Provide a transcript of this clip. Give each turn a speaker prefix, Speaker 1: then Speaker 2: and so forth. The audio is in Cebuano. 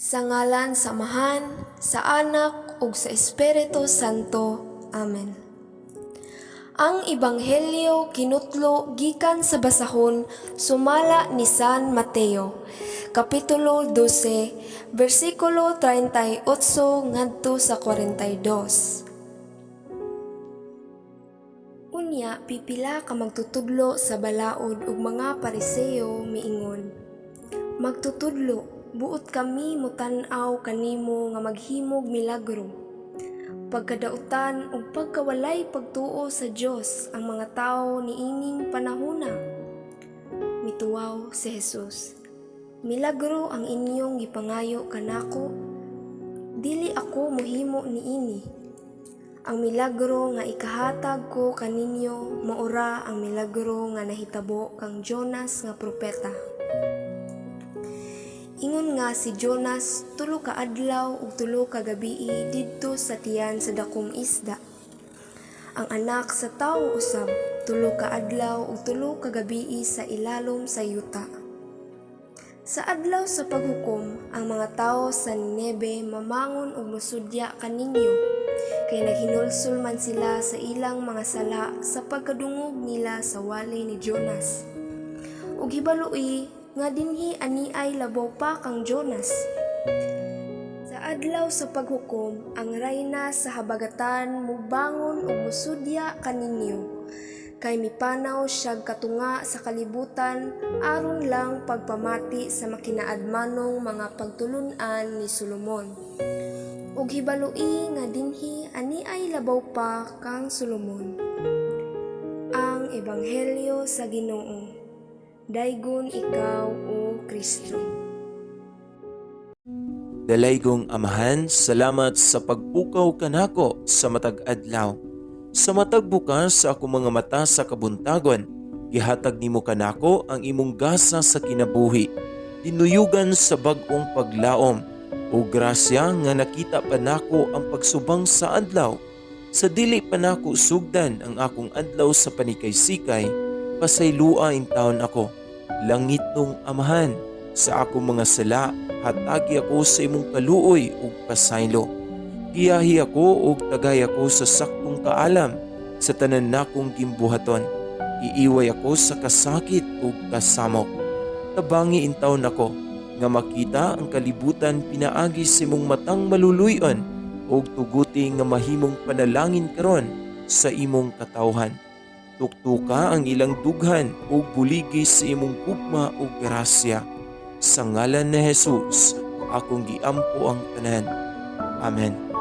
Speaker 1: Sa ngalan sa Amahan, sa Anak, ug sa Espiritu Santo. Amen. Ang Ebanghelyo kinutlo gikan sa basahon sumala ni San Mateo, Kapitulo 12, bersikulo 38 ngadto sa 42. Unya pipila ka magtutudlo sa balaod ug mga Pariseo miingon, "Magtutudlo, buot kami motan-aw kanimo nga maghimog milagro." Pagkadautan ug pagkawalay pagtuo sa Dios ang mga tawo niining panahona. Mituaw si Jesus, "Milagro ang inyong gipangayo kanako? Dili ako mohimo niini. Ang milagro nga ikahatag ko kaninyo maura ang milagro nga nahitabo kang Jonas nga propeta. Ingon nga si Jonas 3 ka adlaw ug 3 ka gabii didto sa tiyan sa dakong isda, ang Anak sa Tawo usab 3 ka adlaw ug 3 ka gabii sa ilalom sa yuta. Sa adlaw sa paghukom, ang mga tawo sa Nineve mamangon ug mosudya kaninyo, kay naghinulsol man sila sa ilang mga sala sa pagkadungog nila sa wali ni Jonas. Ug hibaloi nga dinhi aniay labaw pa kang Jonas. Sa adlaw sa paghukom, ang rayna sa habagatan mubangon ug mosudya kaninyo, kay mipanaw siyag katunga sa kalibutan aron lang pagpamati sa makinaadmanong mga pagtulun-an ni Solomon. Ug hibaloi nga dinhi aniay labaw pa kang Solomon. Ang Ebanghelyo sa Ginoo. Daygon ikaw, O Kristo.
Speaker 2: Dalaygong Amahan, salamat sa pagpukaw kanako sa matag adlaw. Sa matag bukas sa akong mga mata sa kabuntagon, gihatag nimo kanako ang imong gasa sa kinabuhi. Dinuyugan sa bag-ong paglaom o grasya nga nakita pa nako ang pagsubang sa adlaw. Sa dili pa nako sugdan ang akong adlaw sa panikay-sikay, pasaylua intawon ako. Langitnong Amahan, sa akong mga sala, hatagi ako sa imong kaluoy ug pasaylo. Giyahi ako ug tagay ako sa saktong kaalam sa tanan nakong gimbuhaton. Iiway ako sa kasakit ug kasamok. Tabangi intawon ako nga makita ang kalibutan pinaagi sa imong matang maluluy-on ug tuguti nga mahimong panalangin karon sa imong katawhan. Tuktuka ang ilang dughan ug buligi sa imong gugma ug grasya. Sa ngalan ni Jesus, akong giampo ang tanan. Amen.